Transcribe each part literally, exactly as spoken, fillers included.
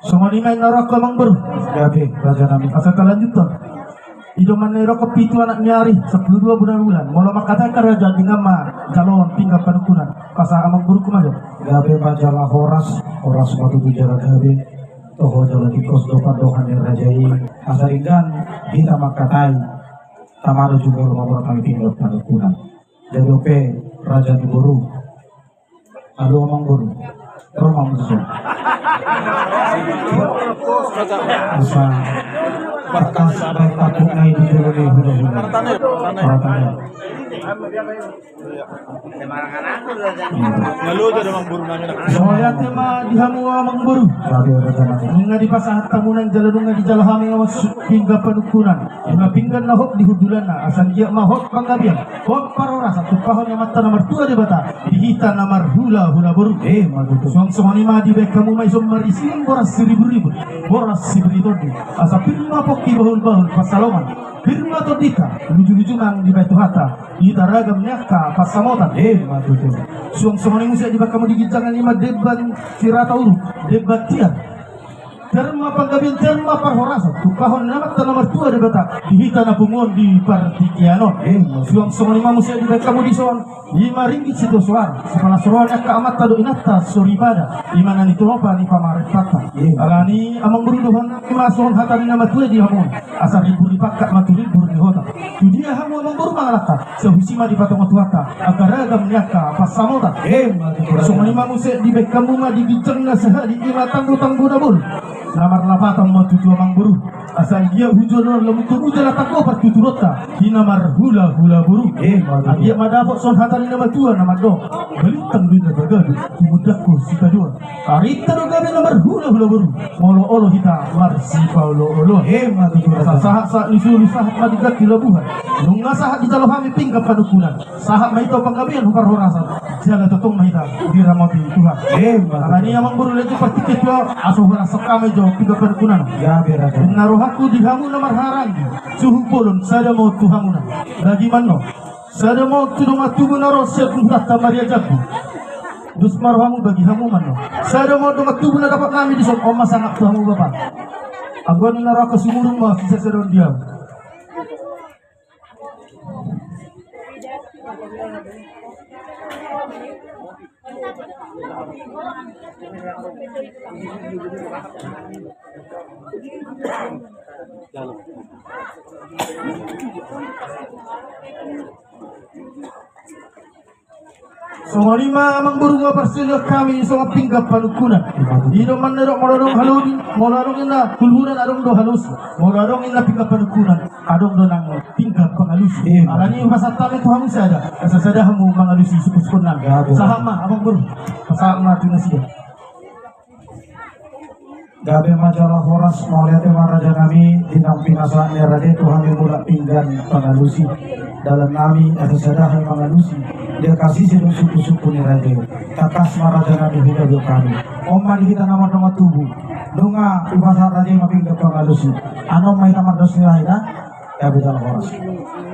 Songon i ma inna rohangku amangboru. Gabe raja nami. Asa talanjuthon. I do manang na didok pitu anak ni ari, sampulu dua bona bulan. Molo mangkatai angka raja, denggan ma jaloon pinggan panungkunan. Pasahat amangboruku ma jo. Gabe ma jala horas, horas ma tutu jala gabe. Toho jala tingkos do pandohan ni raja i. Asa denggan hita mangkatai. Tamana jumolo mamora kami pinggan panungkunan. Jadi ope raja ni boru. Alu amangboru. Ro ma muse. Asa bakas baik takut nai di jolo ni hula-hula. Paratane. Mauliate ma di hamu amangboru. Nunga dipasahat hamu nang jala nunga dijalo hami pinggan panungkunan. Ima pinggan na hot di hundulanna, asa anggiat ma hot panggabean, hot parhorasan, tumpahon ni Amanta na martua Debata di hita na marhula-hula boru. Suang songon i ma dibaen hamu ma dison marisi boras siribu-ribu, boras sibiri tondi. Asa pir ma pongki bahul-bahul pansalongan, pir ma tondinta luju-luju nang dibaen Tuhanta di hita ragam ni angka pansamotan. Suang songon i muse dibaen hamu di ginjang i ma demban sirata uruk, demban tiar. Tiar ma panggabean, tiar ma parhorasan, tumpahon ni Amanta na martua Debata di hita na punguan di partingkian on. Suang songon i ma muse dibaen hamu dison, ima ringgit sitio soara, sipalas roha ni angka amanta dohot inanta soripada, ima na nitinopa ni pamarentanta. Alani amangboru, dohonon nami ma songon hata ni na matua di hamu on. Asa rimbur ni pangkat ma tu rimbur ni hotang. Tu dia hamu amangboru mangalangka, sahusi ma dipatongon Tuhanta angka ragam ni angka pansamotan. Songon i ma muse dibaen hamu ma di ginjang na sahali, ima tanggo-tanggo na bolon. Na marlapatan ma tutu amangboru. Asa anggiat hujaha na lam tubu jala tanggo partuturonta di na marhula-hula boru. Anggiat ma dapot songon hata ni na matua na mandok, balintang do inna pagabe, tumundalhon sitadoan. Arinta do gabe na marhula-hula boru, molo olo hita marsipaolo-oloan. Sahat-sahat ni solu, sahat ma di ganti labuhan. Nunga sahat dijalo hami pinggan panungkunan, sahat ma hita tu panggabean, tu parhorasan, jala tongtong ma hita diramoti Tuhan. Alani amangboru, lehon jo partingkian on, asa hupasahat hami jo pinggan panungkunan. Inna rohangku di hamu na marhahaanggi, suhut bolon sada ma on tu hamuna. Bagi ma on. Sada ma on tu dongan tubu na ro sian Tuhanta Maria Jambu. Dos ma rohamu, bagi hamu ma on. Sada ma on dongan tubu na dapot nami dison, on ma sangap tu hamu bapa. Anggo na ro angka sumurung ma sisada on di hamu. Songon i ma amangboru, nga parsilian hami songon pinggan panungkunan. I do manang na didok, molo adong halobi, molo adong inna hulhulan, adong do halosi. Molo adong inna pinggan panungkunan, adong do nang pinggan pangalusi. Alani i hupasahat hami tu hamu sada, asa sada hamu mangalusi sungkunsungkun nami. Sahat ma amangboru, pasahat ma tu nasida. Gabe ma jala horas, mauliate ma raja nami, di na pinasahat ni raja i tu hami mulak pinggan pangalusi. Dalan nami asa sada hami mangalusi, di angka sise dohot sungkunsungkun ni raja i. Tangkas ma raja nami hugabeon hami. On ma di hita na mardongan tubu. Nunga hupasahat raja i ma pinggan pangalusi, annon ma hita mardos ni roha i da. Gabe jala horas.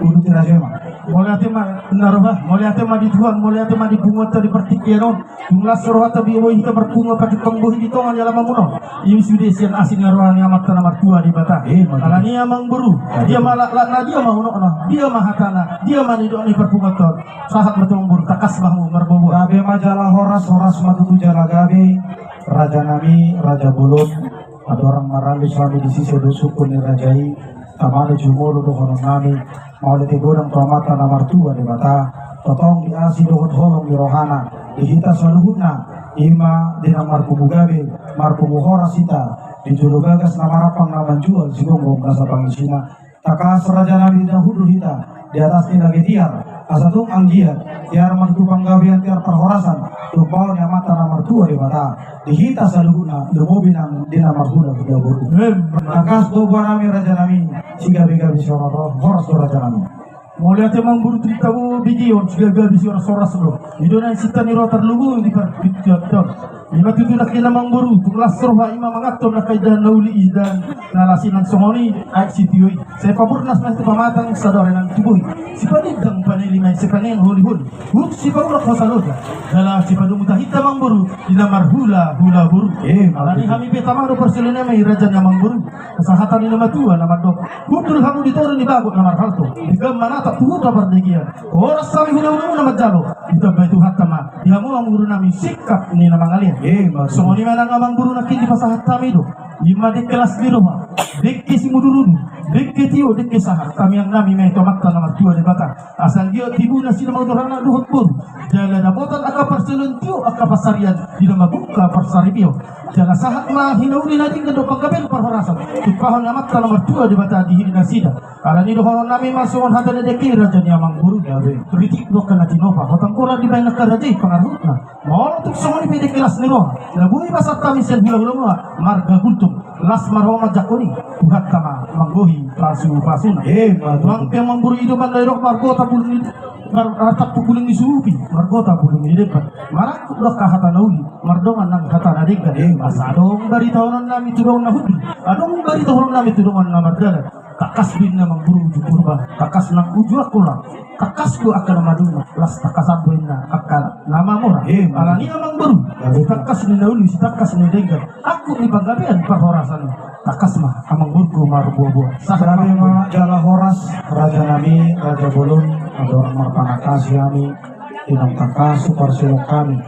Uduti raja i ma. Mauliate ma inna roha, mauliate ma di Tuhan, mauliate ma di punguanta di partingkian on. Dung las rohanta boi hita marpungu patik panggohi di tonga ni alaman muna on. I ma sude sian asi ni roha ni Amanta na martua Debata. Alani i amangboru, dia ma laklakna, dia ma unokna, dia ma hatana, dia ma nidok ni parpunguanta on. Sahat ma tu amangboru, tangkas ma hamu marboaboa. Gabe ma jala horas, horas ma tutu jala gabe. Raja nami, raja bolon. Andorang maralus hami di sise dohot sungkun ni raja i, tamana jumolo dohonon nami, mauliate godang tu Amanta na martua Debata, tongtong di asi dohot holong ni rohana di hita saluhutna, i ma di na marpungu gabe, marpungu horas hita, di jolo bagas na marampang na manjual sigonggom nasa pangisina. Tangkas raja nami, di na hundul hita di atas ni lage tiar, asa tung anggiat tiar ma tutu panggabean, tiar parhorasan, tumpahon ni Amanta na martua Debata di hita saluhutna, lumobi nang di na marhulahula boru. Tangkas do boa nami raja nami, sigabegabe songon on, horas do raja nami. Mauliate amangboru, tung tabo begeon sigagabi si horas-horas do. I do na sinta ni roha tarlumobi di partingkian on. Ima tutu nangkin amangboru, tung las roha ima manganhon angka indahan na uli, indahan na las i nang songon i aek sitio i. Sai pabornas ma tu pamatang, sadari nang tubu i. Sipanindang panelima i, sipangeang holi-holi. Huhut sipaulak hosaloja. Jala sipadomu tahinta amangboru di na marhula-hula boru. Eh, alani hami pe tama do parsilaon nami, raja ni amangboru. Asa hata ni na matua na mandok: Hundul hamu di toru ni bagot na marhalto, denggan manatap tu huta pardagean. Horas hami hula-hulamuna manjalo, ditambai Tuhanta ma di hamu amangboru nami singkat ni na mangalean. Eh, songon i ma nang amangboru nangkin dipasahat hami do. Ima dengke las ni roha, dengke simudur-udur, dengke tio, dengke sahat, tamiang nami ma i tu Amanta na martua Debata. Asa anggiat tibu nasida mangudur anak dohot boru, jala dapotan angka parsilaon tio, angka pansarian di na mamungka parsaripeon. Jala sahat ma hinauli na denggan dohot panggabean parhorasan, tumpahon Amanta na martua Debata di hiri nasida. Alani dohonon nami ma songon hata ni dengke i, raja ni amangboru. Ritik do angka na tinopa, hotang goran dibaen angka raja i pangarahutna. Molo tung songon i pe dengke las ni roha na boi pasahat hami sian hula-hulamuna marga Gultom, las ma roha manjangkon i, Tuhanta ma manggohi pasu-pasuna. Eh, ima tutu. Nang pe amangboru, i do mandok margota bulung ni, mar-, martampuk bulung ni supi, margota bulung ni demban. Marangkup do angka hata na uli, mardongan nang hata na denggan. Eh, ima tutu. Asa adong baritahonon nami tu dongan na hundul, adong baritahonon nami tu dongan na mardalan. Tangkas do ninna amangboru uju Purba, tangkas nang uju Angkola. Tangkas do angka na maduma, las tangkasan do ninna angka na mamora. Eh, ima tutu. Alani amangboru, sitangkas ni na uli, sitangkas ni na denggan, angkup ni panggabean parhorasan. Tangkas ma amangboru marboa-boa. Sahat ma. Gabe ma jala horas, raja nami, raja bolon. Andorang marpanangkasi hami, di naung tangkas tu parsilaon nami,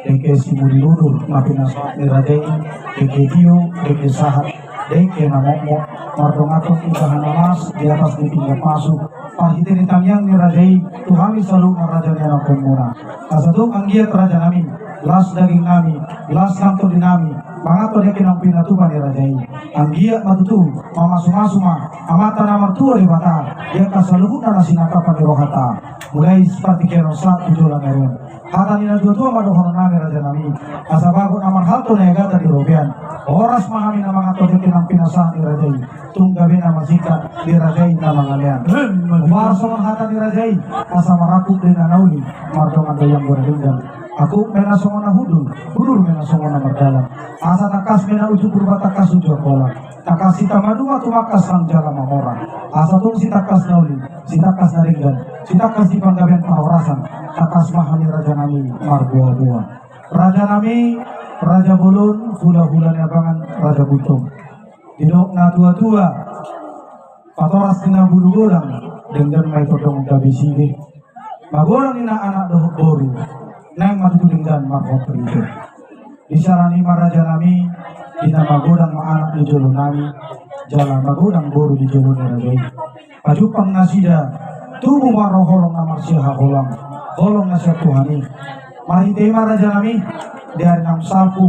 dengke simudur-udur na pinasahat ni raja i, dengke tio, dengke sahat, dengke na mokmok, mardongankon indahan na las di atas ni pinggan pasu. Parhite ni tangiang ni raja i tu hami saluhutna, raja ni anakkonmuna. Asa tung anggiat, raja nami, las daging nami, las nang tondi nami manganhon dengke naung pinatupa ni raja i. Anggiat ma tutu mamasu-masu ma Amanta na martua Debata di angka saluhutna na sinangkapan ni rohanta, mulai sipartingkian on sahat tu joloan ni ari on. Hata ni na tua-tua ma dohonon nami, raja nami, asa bagot na marhalto na iagatan di robean. Horas ma hami na manganhon dengke naung pinasahat ni raja i, tung gabe na masingkat di raja i na mangalean. Emma tutu. Umbahen songon hata ni raja i, asa marangkup do ninna na uli, mardongan do ianggo na denggan. Angkup ma ninna songon na hundul, hundul ma ninna songon na mardalan. Asa tangkas ma ninna uju Purba, tangkas uju Angkola. Tangkas hita maduma, tumangkas nang jala mamora. Asa tung sitangkas na uli, sitangkas na denggan, sitangkas di panggabean parhorasan, tangkas ma hami, raja nami, marboa-boa. Raja nami, raja bolon, hula-hula ni abangan, raja Gultom. Didok na tua-tua, patoras ni na bulu godang, denggan ma i tondong gabe sige. Magodang ninna anak dohot boru, naeng ma tutu denggan marhot ripe. Di siala ni i ma, raja nami, di na magodang ma anak di jolo nami, jala magodang boru di jolo ni raja i. Pajumpang nasida, tubu ma ro holong na marsihaholongan, holong na sian Tuhan i. Marhite i ma, raja nami, di ari naung salpu,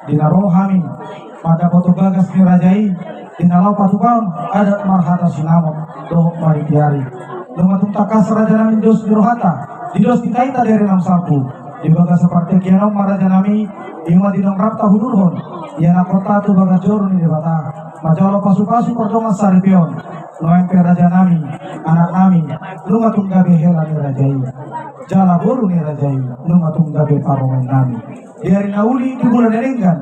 di na ro hami mandapothon bagas ni raja i, di na laho patupahon adat marhata sinamot dohot maritiari. Nunga tung tangkas, raja nami, dos ni rohanta, di dos ni hita-hita di ari naung salpu. Di bagasan partingkian on ma, raja nami, i ma di naung rap tahundulhon ianakhonta tu bagas joro ni Debata, manjalo pasu-pasu pardongan saripeon. Nuaeng pe, raja nami, anak nami, nunga tung gabe hela ni raja i, jala boru ni raja i, nunga tung gabe parumaen nami. Di ari na uli, di bulan na denggan,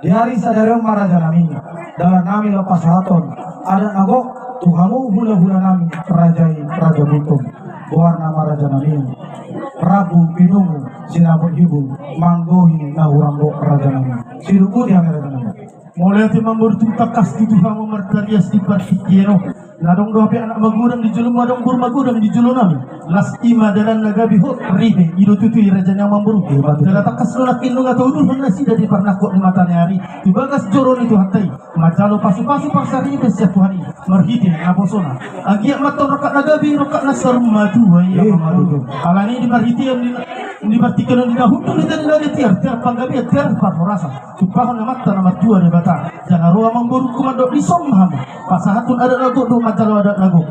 di ari sadari on ma, raja nami, dalan nami laho pasahathon adat na gok tu hamu hula-hula nami, raja i, raja Gultom. Goarna ma, raja nami, rambu pinungu, sinamot hibul, manggohi na hurang gok, raja nami. Sidungkut i hami, raja nami. Mauliate amangboru, tung tangkas tutu hamu martarias di partingkian on. Na adong do hape anak magodang di jolomu, adong boru magodang di jolo nami. Las i ma dalan na gabe hot ripe, i do tutu i, raja ni amangboru. Ima tutu. Jala tangkas do nangkin nunga tahundulhon nasida di parnangkok ni mata ni ari tu bagas joro ni Tuhanta i, manjalo pasu-pasu parsaripeon sian Tuhan i marhite naposona. Anggiat ma antong rongkap na gabe, rongkap na saur matua i. Ima tutu. Alani i di parhitean ni, di partingkian on, di na hundul hita di na gabe, tiar, tiar panggabean, tiar parhorasan. Tumpahon Amanta na martua Debata. Jala ro amangboru, mandok dison ma hamu pasahathon adat na gok dohot manjalo adat na gok.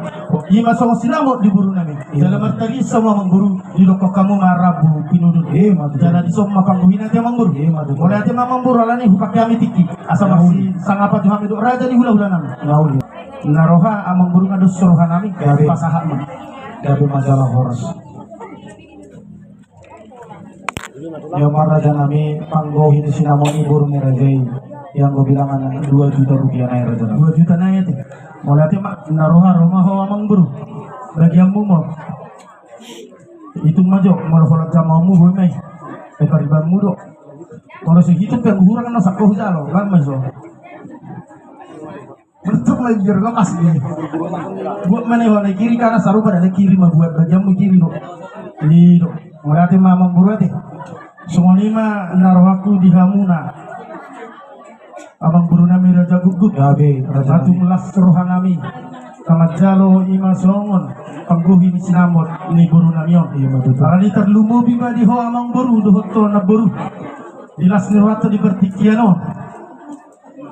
Ima songon sinamot di boru nami. Jala martarias hamu amangboru, didokkon hamu ma rambu pinudun. Ima tutu. Jala dison ma panggohina ate amangboru. Ima tutu. Mauliate ma amangboru, alani i hupake hami tingki asa marsisangapan tu hami dohot raja ni hula-hula nami. Na uli. Na roha amangboru, nga dos roha nami. Pasahat ma. Gabe ma jala horas. Ia ma raja nami, panggohi ni sinamot ni boru ni raja i, ia anggo bilangan dua juta rupiah nai raja nami. Dua juta nai ate. Mauliate ma, na roha ro ma ho amangboru. Bagianmu ma. Itung ma jo, molo holan jamaonmu boi ma i. Eh, paribanmu do. Molo so itung pe anggo hurang na sangko hujalo, baen ma i so. Bentuk lagi biar lepas ni. Buat mana ho na kiri kanan sarupa dan kiri ma buat bagianmu kiri do. I do. Mauliate ma amangboru ate. Songon i ma na rohangku di hamuna. Amangboru nami raja gukguk. Gabe, raja nami. Tung las roha nami. Tamanjalo i ma songon panggohi ni sinamot ni boru nami on. Ia ma tutu. Alani tarlumobi ma di ho amangboru dohot ho namboru. Di las ni rohanta di partingkian on.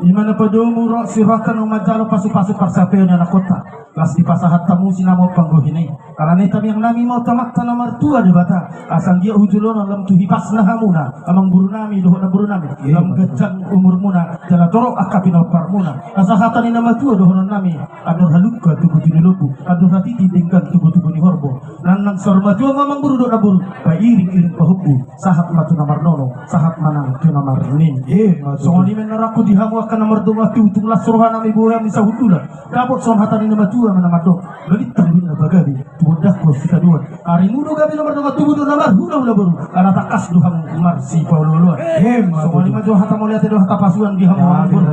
I ma na padomu ro si rohanta na manjalo pasupasu parsapaion ni anakkonta. Las dipasahat hamu sinamot panggohina i. Alani tamiang nami ma tu Amanta na martua Debata. Asa anggiat hujolonan lam tu hipasna hamuna. Amangboru nami dohot namboru nami. Lam ganjang umurmuna. Jala torop angka pinomparmuna. Asa hata ni na matua dohonon nami. Andor halumpang tu boto ni lombu. Andor hatiti denggan tu boto ni horbo. Nang saur matua ma amangboru dohot namboru. Pairing-iring pahompu. Sahat ma tu na marnono. Sahat ma nang tu na marnini. Songon i ma na rohangku di hamu angka na mardongan tubu, tung las roha nami boi hami sahundulan. Dapot songon hata ni na matua ma na mandok. Balintang duit na pagabe. Tu bondangku sitadoan. Arimu do gabe na mardongan tubu dohot na marhulahula boru. Ala tangkas do hamu marsipaolooloan. Songon i ma jo hata mauliate dohot hata pasuan di hamu amangboru.